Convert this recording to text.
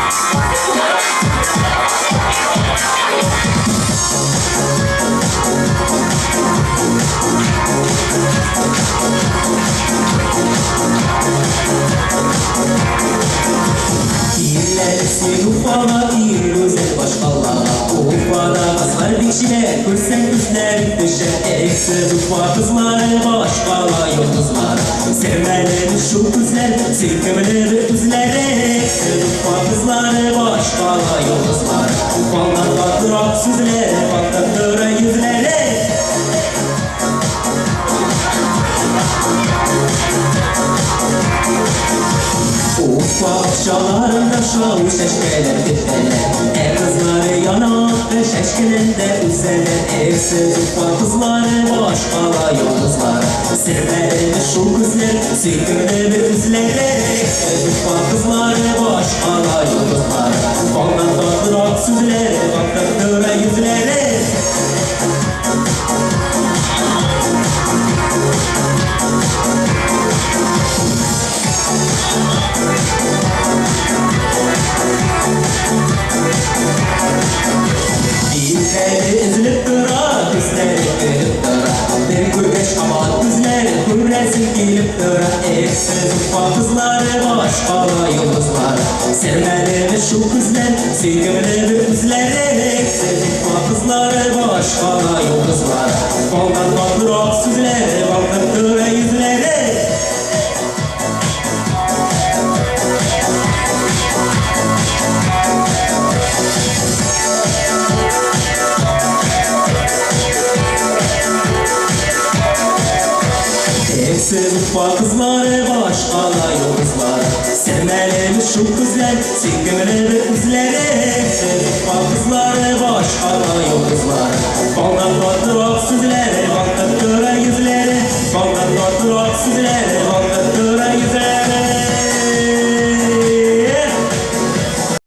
Кил әле син Уфага, кил гүзәл башкалага. Уфада кызлар бик чибәр, күрсәң күзләрең төшәр. Эх, сез, Уфа кызлары, башкала йолдызлары. Сөрмәле шул күзләр, сөйкемле бер үзләре. Эх, сез, Уфа кызлары, башкала йолдызлары. Балдан татлырак сүзләре, балдан тора йөзләре. Уфа бакчаларында шау чәчкәләр көтәләр. Ә кызлары яна чәчкәләрдә үзәләр. Эх, сез, Уфа кызлары, башкала йолдызлары. Сөрмәле шул күзләр, сөйкемле бер үзләре. Эх, сез, Уфа кызлары, башкала йолдызлары. Балдан татлырак сүзләре, балдан тора йөзләре. Билләре өзелеп тора, күзләре көлеп тора. Бер күргәч кабат күзләре күрәсең килеп тора. Эх, сез, Уфа кызлары, башкала йолдызлары. Сөрмәле шул күзләр, сөйкемле бер үзләре. Эх, сез, Уфа кызлары, башкала йолдызлары. Балдан татлырак сүзләре, балдан тора йөзләре. Эх, сез, Уфа кызлары, башкала йолдызлары. Сөрмәле шул күзләр, сөйкемле бер үзләре.